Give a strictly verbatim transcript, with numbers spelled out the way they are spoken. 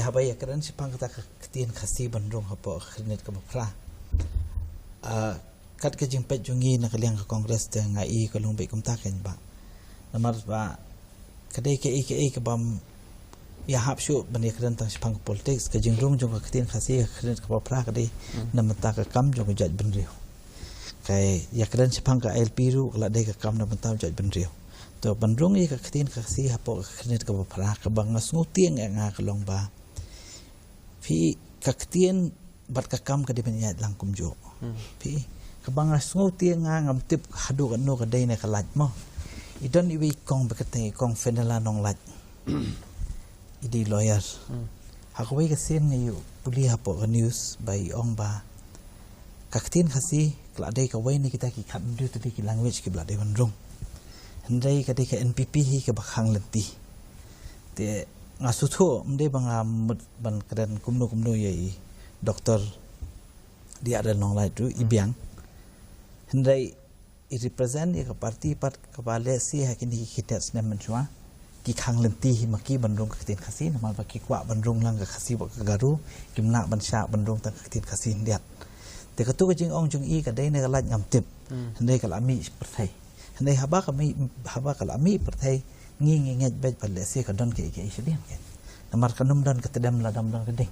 Ba ïakren shaphang kata ka ktien Khasi ban rung hapoh ka khyrnit kaba phra. Ah, kat ka jingpeit jong ngi na ka liang ka Congress te nga i ka long beit kumta kein bah. Namar ba ka dei kaei kaei kabym ïahap shuh ban ïakren tang shaphang ka politics, ka jingrung jong ka ktien Khasi ha ka khyrnit kaba phra ka dei na bynta ka kam jong ka jaitbynriew. Ka ïakren shaphang ka I L P ruh ka la dei ka kam na bynta u jaitbynriew. To ban rung ïa ka ktien Khasi hapoh ka khyrnit kaba phra, kaba nga sngewtieng ïa nga ka long ba phi, ka ktien bad ka kam ka dei ban ïaid lang kumjuh. Phi, kaba nga sngewtieng nga, ngam tip haduh katno ka dei ne ka lait mo. I don iwei i kong ba kyrteng i Kong Fenella Nonglait. I dei lawyer. Ha kawei ka sien nga ïoh pule hapoh ka news ba i ong ba ka ktien Khasi ka la dei kawei na kita ki khathynriew tylli ki language kiba la dei ban rung. Hynrei ka dei ka N P P hi kaba khang lynti. Te nga sngewthuh, ym dei ba nga mut ban kren kumno kumno ïa i Doctor D R L Nonglait ruh, i biang. Hynrei i represent ïa ka party pat kaba lehse ha kine ki khyndiat snem mynshuwa ki khang lynti hi ma ki ban rung ka ktien Khasi, namar ba ki kwah ban rung lang ka Khasi bad ka Garo, kim lah ban shah ban rung tang ka ktien Khasi khyndiat. Te kato ka jingong jong i ka dei ne ka lait ngam tip. Hynrei ka la mih pyrthei. Hynrei haba ka mih, haba ka la mih pyrthei, ngi ngi ngeit beit ba lehse ka don kaei kaei shadien kein. Namar kan ym don ka tdem lada ym don ka ding.